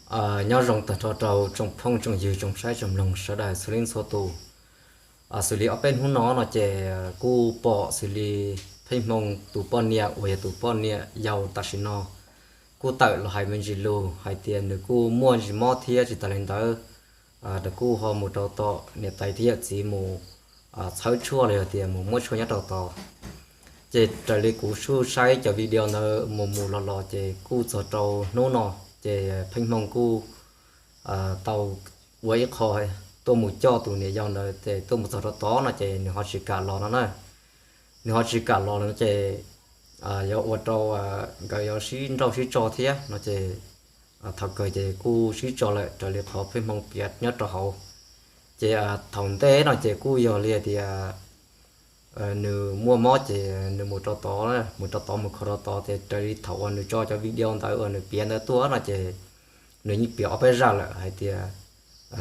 Nyob zoo tag nrho rau tsoom phooj tsoom ywg tsoom saib tsoom mloog sawv daws txhua leej txhua tus. Xws li ob peb hnub no no ces kuj pom xws li Pheej Hmoo tus poj niam uas yog tus poj niam yau tam sim no kuj tawm los hais me ntsis lus hais tias nws kuj muaj ntsis mob thiab tsis tas li ntawd, nws kuj ho mus rau tom niam tais thiab yawm txiv mus txhawb tshuaj los yog tias mus muab tshuaj nyob rau tod. Ces raws li kuv suj saib cov video ntawd mus mus los los ces kuj txog rau hnub no ces Pheej Hmoo kuj tau ua ib qho tuaj mus coj tus niam yau ntawd ces tuaj mus txog rau tod no ces nws ho tsis kam los no na. Nws ho tsis kam los no ces yuav ua rau nkawd yuav sib nrauj sib tso thiab no ces thaum kawg ces kuj sib tso lawm raws li qhov Pheej Hmoo piav nyob rau hauv. Ces thaum ntej no ces kuj yog li hais tias nws muaj mob ces nws mus rau tod, mus rau tod mus kho rau tod ces raws li thaum uas nws tso cov video ntawd uas nws piav ntawd tuaj no ces nws yeej piav ob peb zaj lawm hais tias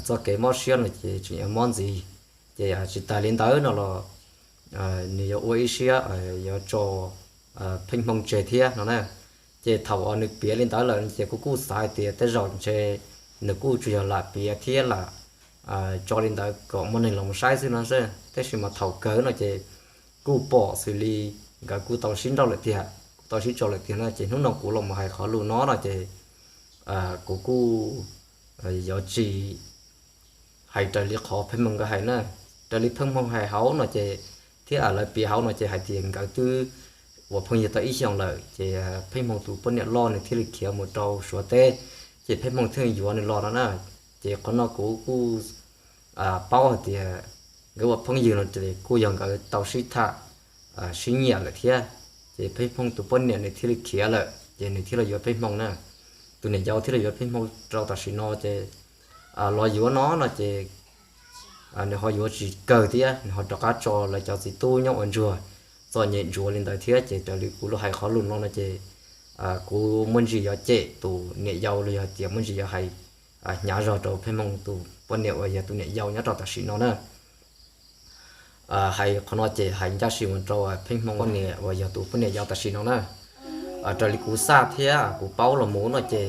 txoj kev mob siab no ces tseem yuav mob ntxiv. Ces tsis tas li ntawd no los nws yuav ua ib siab yuav tso Pheej Hmoo tseg thiab no na. Ces thaum uas nws piav li ntawd lawm ces kuv kuj xav hais tias tej zaum ntshe nws kuj tsuas yog lam piav thiab lam tso li ntawd kom muaj neeg los mus saib xwb no xwb, tab sis mas thaum kawg no ces kuj pom xws li nkawd kuj tau sib nrauj lawm tiag, kuj tau sib tso lawm tiag no ces hnub no kuv los mus hais qhov lus no no ces kuv kuj yuav tsis hais raws li qhov Pheej Hmoo nkawd hais na. Raws li Pheej Hmoo hais hauv no ces thiab lawv piav hauv no ces hais tias nkawd twb ua phooj ywg tau ib xyoos lawm ces Pheej Hmoo tus poj niam loj nws thiaj li khiav mus rau Suav teb, ces Pheej Hmoo thiaj yuav nws los no na. Ces qhov no kuv kuj paub hais tias nkawd ua phooj ywg no ces kuj yog nkawd tau sib tham sib nyiam lawm thiab, ces Pheej Hmoo tus poj niam nws thiaj li khiav lawm ces nws thiaj los yuav Pheej Hmoo na. Tus niam yau thiaj los yuav Pheej Hmoo rau tam sim no ces los yuav no no ces nws ho yuav tsis kawg thiab nws ho rov qab tso lawv cov txiv tub nyob ua ntsuag txom nyem ntsuav li ntawd thiab ces raws li kuv lus hais qhov lus no no ces kuv muaj ntsis yuav cem tus niam yau los yog tias muaj ntsis yuav hais hnyav zog rau Pheej Hmoo tus poj niam uas yog tus niam yau nyob rau tam sim no na. Hais qhov no ces hais ncaj si mus rau Pheej Hmoo poj niam uas yog tus poj niam yau tam sim no na. Raws li kuv xav thiab kuv paub los mus no ces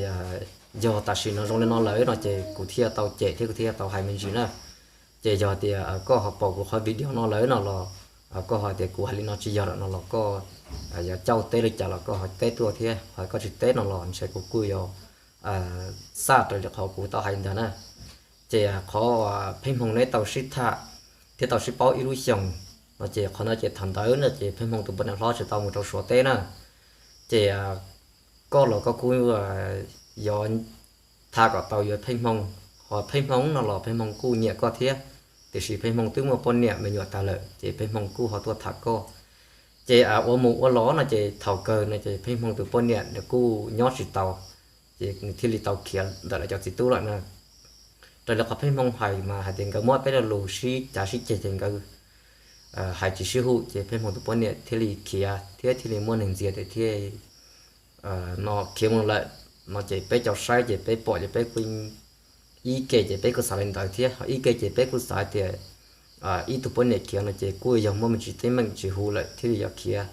yog tam sim no zoo li no lawm no ces kuv thiaj tau cem thiab kuv thiaj tau hais me ntsis na. Ces yog tias koj ho pom kuv qhov video no lawm no los koj ho tias kuv hais li no tsis yog lawm no los koj yuav cauj teb li cas los koj ho teb tuaj thiab, ho koj tsis teb no los ntshe kuv kuj yuav xav raws li qhov kuv tau hais ntag na. Ces qhov Pheej Hmoo neb tau sib tham thiab tau sib paub ib lub xyoos no ces qhov no ces thaum ntawd no ces Pheej Hmoo tus poj niam hlob tsis tau mus rau Suav teb na. Ces koj los koj kuj yuav tham kom tau yuav Pheej Hmoo, ho Pheej Hmoo no los Pheej Hmoo kuj nyiam koj thiab, tiam sis Pheej Hmoo twb muaj poj niam me nyuam tas lawm ces Pheej Hmoo kuj ho tuaj tham koj. Ces ua mus ua los no ces thaum kawg no ces Pheej Hmoo tus poj niam nws kuj nyob tsis tau, ces nws thiaj li tau khiav ntawm lawv cov txiv tub lawm na. Raws li qhov Pheej Hmoo hais mas hais tias nkawd muab peb lo lus sib cav sib ceg ces nkawd hais tsis sib hum ces Pheej Hmoo tus poj niam thiaj li khiav thiab thiaj li muaj neeg ntxias tias thiaj no khiav mus lawm no ces peb cov saib ces peb pom ces peb kuj ib ke ces peb kuj xav li ntawd thiab, ho ib ke ces peb kuj xav tias ib tug poj niam khiav no ces kuj yog muaj me ntsis teeb meem tsis huv lawm thiaj li yuav khiav.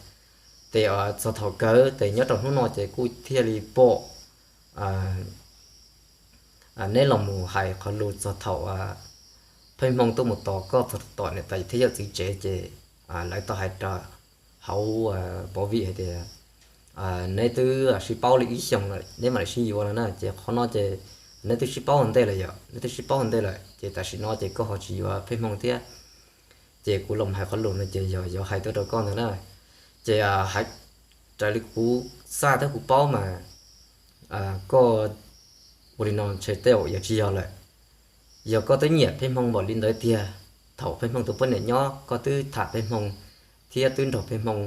Ces txog thaum kawg ces nyob rau hnub no ces kuj thiaj li pom neb los mus hais qhov lus txog thaum Pheej Hmoo tuaj mus tos koj txog tom niam tais thiab yawm txiv tsev ces lawv tau hais rau hauv pov vim hais tias neb twb sib paub li ib xyoos lawm neb mam li sib yuav no na. Ces qhov no ces neb twb sib paub ua ntej lawm yom, neb twb sib paub ua ntej lawm ces tam sim no ces koj ho tsis yuav Pheej Hmoo thiab. Ces kuv los hais qhov lus no ces yog yuav hais tuaj rau koj ntag na. Ces raws li kuv xav thiab kuv paub mas koj ua li no ntshe tej zaum yuav tsis yog lawm. Yog koj twb nyiam Pheej Hmoo npaum li ntawd tiag, thaum Pheej Hmoo tus poj niam nyob koj twb tham Pheej Hmoo thiab twb nrog Pheej Hmoo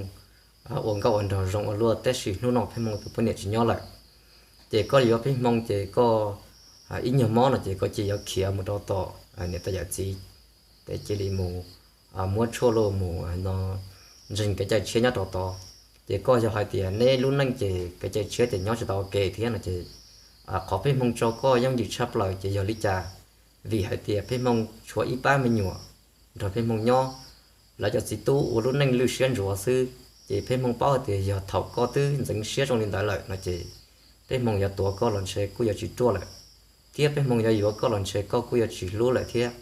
ua nkauj ua nraug zoo ua luaj, tab sis hnub no Pheej Hmoo tus poj niam tsis nyob lawm, ces koj yuav Pheej Hmoo ces koj ib nyuag mob no ces koj cia li yuav khiav mus rau tom niam tais yawm txiv, ces cia li mus muab tshuaj los mus no ntseeg kev cai tshiab nyob rau tod. Ces koj yog hais tias neb lub neej ces kev cai tshiab ces nyob tsis tau ua ke thiab no ces qhov Pheej Hmoo tso koj yooj yim tshaj plaws ces yog li cas? Vim hais tias Pheej Hmoo tshuav ib pab me nyuam nrog Pheej Hmoo nyob, lawv cov txiv tub ua lub neej lwj siab ntsuav xwb, ces Pheej Hmoo paub hais tias yog thaum koj twb ntxeev siab zoo li ntawd lawm no ces Pheej Hmoo yuav tuav koj los ntshe kuj yuav tsis ruaj lawm. thiab peb hmoo yuav yuav koj los ntshe koj kuj yuav tsis hlub lawm thiab.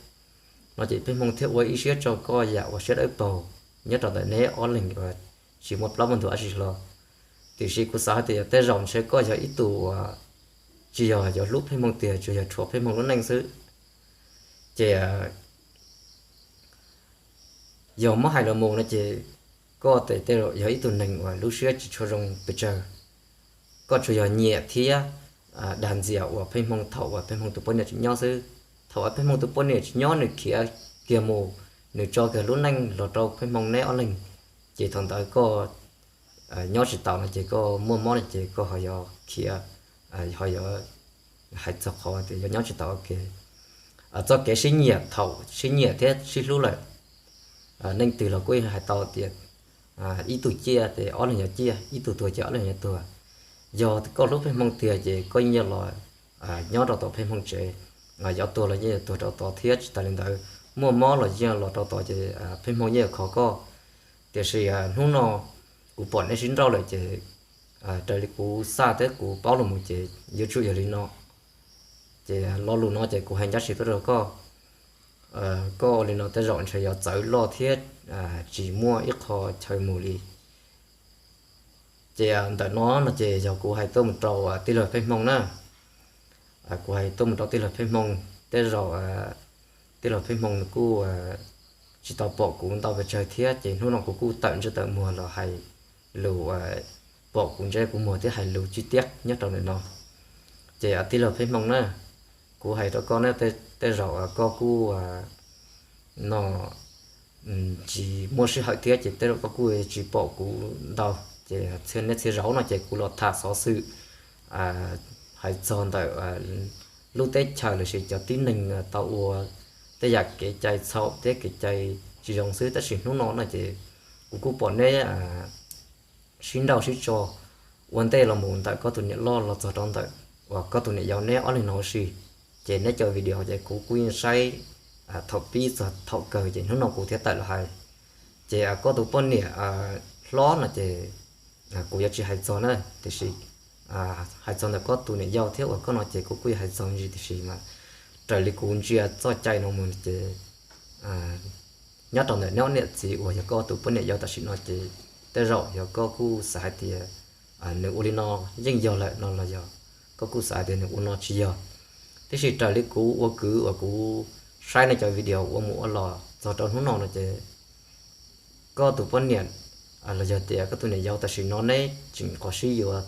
No ces peb hmoo thiaj ua ib siab tso koj yam uas siab dawb paug nyob rau ntawm neb ob leeg uas tsis muaj plaub muaj ntug dab tsi hlo. Tiam sis kuv xav hais tias tej zaum ntshe koj yog ib tug uas tsis yog yuav hlub peb hmoo tiag, tsuas yog rhuav peb hmoo lub neej xwb. Ces yog muab hais los mus no ces koj tes tej zaum yog ib tug neeg uas lub siab tsis tshua zoo pes tsawg. Koj tsuas yog nyiam thiab dag ntxias uas peb hmoo thaum uas peb hmoo tus poj niam tseem nyob xwb. Thaum uas peb hmoo tus poj niam tseem nyob nws khiav kiag mus, nws tso kiag lub neej los rau peb hmoo neb ob leeg, ces thaum ntawd koj nyob tsis taus no ces koj muaj mob no ces koj ho yog khiav, ho yog hais txog qhov tias yog nyob tsis taus ua ke. Txoj kev sib nyiam thaum sib nyiam thiab sib hlub lawm, neeg twg los kuj hais tau tias ib tug ciaj ces ob leeg yuav ciaj, ib tug tuag ces ob leeg yuav tuag. Yog koj hlub peb hmoo tiag ces koj yeej yuav los nyob rau tom peb hmoo tsev, yuav tuag los yeej yuav tuag rau tod thiab tsis tas li ntawd, muaj mob los yeej los rau tod ces peb hmoo yeej yuav kho koj. Tiam sis hnub no kuv pom neb sib nrauj lawm ces raws li kuv xav thiab kuv paub los mus ces yuav tsum yog li no. Ces lo lus no ces kuv hais ncaj ncees tuaj rau koj. Koj ua li no tej zaum ntshe yuav txawv loj thiab tsis muaj ib qho chaw mus li. Ces ntawm no no ces yog kuv hais tuaj mus rau tij laug peb hmoo na. Kuv hais tuaj mus rau tij laug peb hmoo, tej zaum tij laug peb hmoo nws kuj tsis tau pom kuv ntau pes tsawg thiab ces hnub no kuv kuj tawm ntsej tawm muag los hais lus pom kuv ntsej kuv muag thiab hais lus chi tiab nyob rau ntawm no. Ces tij laug peb hmoo na, kuv hais rau koj na, tej zaum koj kuj no tsis muaj sij hawm thiab ces tej zaum koj kuj tsis pom kuv ntau. Ces txhia niaj txhia zaus no ces kuv los tham xov xwm hais txog ntawm lub teb chaws los sis cov tib neeg tau ua tej yam kev cai txhaum thiab kev cai tsis zoo xwb, tab sis hnub no no ces kuv kuj pom neb sib nrauj sib tso ua ntej los mus ntawm koj tus niam loj los txog rau ntawm uas koj tus niam yau neb ob leeg no ua si. Ces neb cov video ces kuv kuj yeej saib thaum pib txog thaum kawg ces hnub no kuv thiaj tawm los hais. Ces koj tus poj niam hlob no ces kuv yuav tsis hais txog na, tiam sis hais txog ntawm koj tus niam yau thiab uas koj no ces kuv kuj yuav hais txog ntsis, tiam sis mas raws li kuv ntsia txoj cai no mus ces nyob rau ntawm neb ob niam txiv uas yog koj tus poj niam yau tam sim no ces tej zaum yog koj kuj xav hais tias nws ua li no yeej yog lawm no los yog koj kuj xav hais tias nws ua no tsis yog. Tiam sis raws li kuv ua kwv uas kuv saib nej cov video ua mus ua los txog rau hnub no no ces koj tus poj niam los yog tias koj tus niam yau tam sim no neb tseem qhov sib yuav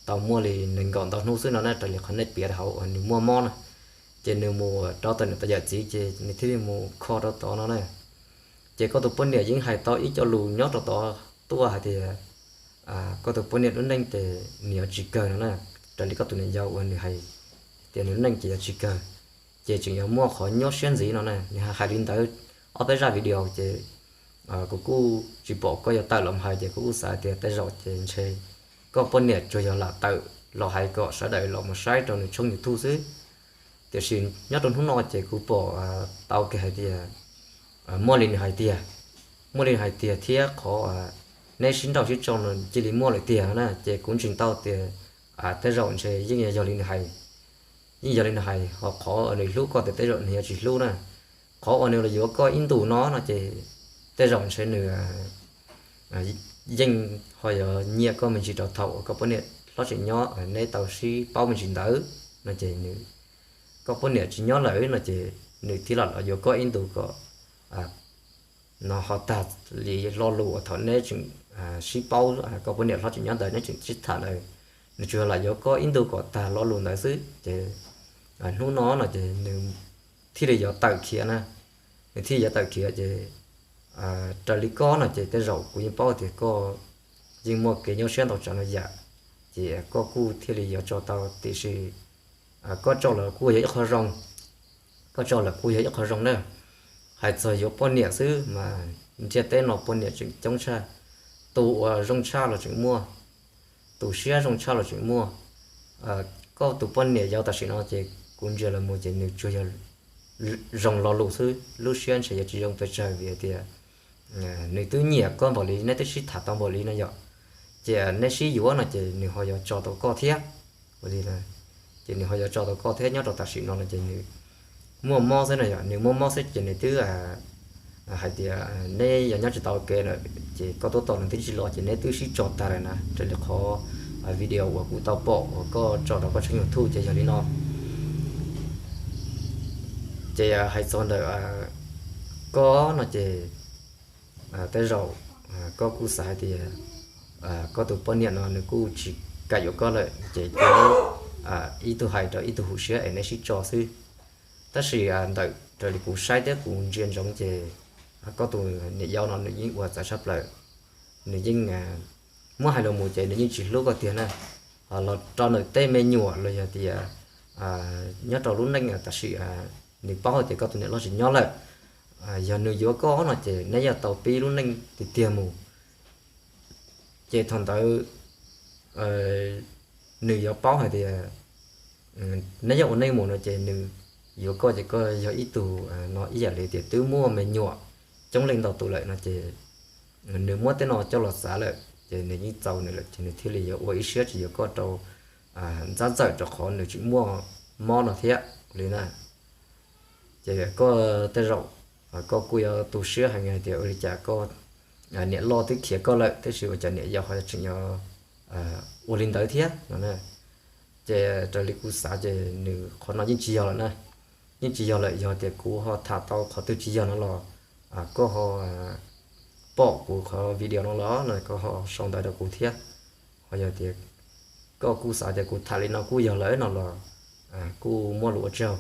tau muaj li nees nkaum ntau hnub xwb no na, raws li qhov nej piav hauv uas nws muaj mob na, ces nws mus rau tom niam tais yawm txiv ces nws thiaj li mus kho rau tod no na. Ces koj tus poj niam yeej hais tau ib co lus nyob rau tod tuaj hais tias koj tus poj niam lub neej ces nws yuav tsis kawg no na. Raws li koj tus niam yau uas nws hais tias nws lub neej ces yuav tsis kawg, ces tseem yuav muaj qhov nyuaj siab ntxiv no na. Nws hais li ntawd ob peb zaj video ces kuv kuj tsis pom koj yuav tawm los hais ces kuv kuj xav tias tej zaum ces ntshe koj poj niam tsuas yog lam tawm los hais kom sawv daws los mus saib rau nws tshooj YouTube xwb. Tiam sis nyob rau hnub no ces kuv pom tau kiag hais tias muaj li nws hais tiag, muaj li nws hais tiag thiab qhov neb sib nrauj sib tso no cia li muaj lawm tiag na. Ces kuv ntseeg tau tias tej zaum ntshe yeej yog li nws hais, yeej yog li nws hais, ho qhov nws hlub koj tias tej zaum nws yuav tsis hlub na. Qhov uas nws los yuav koj ib ntus no no ces tej zaum ntshe nws yeej ho yuav nyiam koj me ntsis rau thaum uas koj poj niam hlob tseem nyob neb tau sib paub me ntsis ntawd no ces nws, koj poj niam tsis nyob lawm no ces nws thiaj lam los yuav koj ib ntus kom no ho tag li lo lus uas thaum neb tseem sib paub koj poj niam hlob tseem nyob ntawd neb tseem sib tham ntawd. Nws tsuas yog lam yuav koj ib ntus kom tag lo lus ntawd xwb ces hnub no no ces nws thiaj li yuav tawm khiav na, nws thiaj yuav tawm khiav ces raws li koj no ces tej zaum kuv yeej paub tias koj yeej muaj kev nyuaj siab ntau tsav no yam, ces koj kuj thiaj li yuav tso tau. Tiam sis koj tso los kuj yog ib qho zoo, koj tso los kuj yog ib qho zoo na. Hais txog yuav poj niam xwb mas ntiaj teb no poj niam tseem coob tshaj, tus uas zoo tshaj los tseem muaj, tus siab zoo tshaj los tseem muaj. Koj tus poj niam yau tam sim no ces kuv ntsia los mus ces nws tsuas yog zoo lo lus xwb, lub siab ntshe yuav tsis zoo pes tsawg vim hais tias nws twb nyiam koj npaum li, neb twb sib tham tau npaum li no yom, ces neb sib yuav no ces nws ho yuav tso tau koj thiab. Ua li ces nws ho yuav tso tau koj thiab. Nyob rau tam sim no no ces nws muaj mob xwb no, yog nws muaj mob xwb ces nws twb hais tias neb yog nyob tsis tau ua ke lawm ces koj tuaj tos nws twb tsis los ces neb twb sib tso tag lawm na. Raws li qhov video uas kuv tau pom uas koj tso rau koj tshooj YouTube ces yog li no. Ces hais txog ntawm koj no ces tej zaum koj kuj xav hais tias koj tus poj niam no nws kuj tsis kam yuav koj lawm ces cia ib tug hais rau ib tug hum siab es neb sib tso xwb. Tab sis ntawm raws li kuv saib thiab kuv ntsia ntsoov ces koj tus niam yau no nws yeej ua txawv tshaj plaws, nws yeej muab hais los mus ces nws yeej tsis hlub koj tiag na. Los rau nws tej me nyuam los yog tias nyob rau lub neej tam sim nws paub hais tias koj tus niam loj tsis nyob lawm, yog nws yuav koj no ces neb yuav tau pib lub neej tiag tiag mus. Ces thaum ntawd nws yuav paub hais tias neb yuav ua neej mus no ces nws yuav koj ces koj yog ib tug no ib yam li tias twb muaj me nyuam coob leej ntau tus lawm no ces nws muab tej no coj los xav lawm ces nws yeej txaus nws lawm ces nws thiaj li yuav ua ib siab tsis yuav koj rau ntxab ntxawm rau qhov nws tseem muaj mob no thiab li na. Ces koj tej zaum koj kuj yuav tu siab heev hais tias ua li cas koj niam loj twb khiav koj lawm tab sis ua cas niam yau ho tseem yuav ua li ntawd thiab no. Ces raws li kuv xav ces nws qhov no yeej tsis yog lawm na, yeej tsis yog lawm. Yog tias kuv ho tham tau qhov twg tsis yog no los koj ho pom kuv qhov video no los no koj ho sau ntawv rau kuv thiab. Ho yog tias koj kuj xav tias kuv tham li no kuj yog lawm no los kuj muaj lus ua tsaug.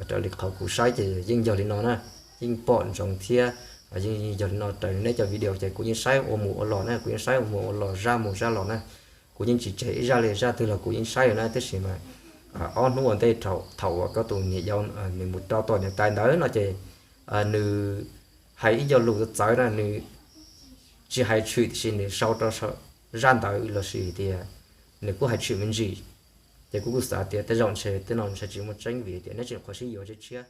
Raws li qhov kuv saib ces yeej yog li no na, yeej pom ntsoov thiab yeej yog li no raws neb cov video ces kuv yeej saib ua mus ua los na, kuv yeej saib ua mus ua los zaj mus zaj los na. Kuv yeej tsis tseg ib zaj li zaj twg los kuv yeej saib na, tab sis mas ob hnub ua ntej thaum uas koj tus niam yau nws mus rau tom niam tais ntawd no ces nws hais ib co lus txawv na, nws tsis hais tshwm tiam sis nws sau rau zaj ntawd los sis tias nws kuj hais tshwm me ntsis. Ces kuv kuj xav tias tej zaum ntshe tej no ntshe tsis muaj tseeb vim tias neb tseem qhuav sib yuav tshiab tshiab.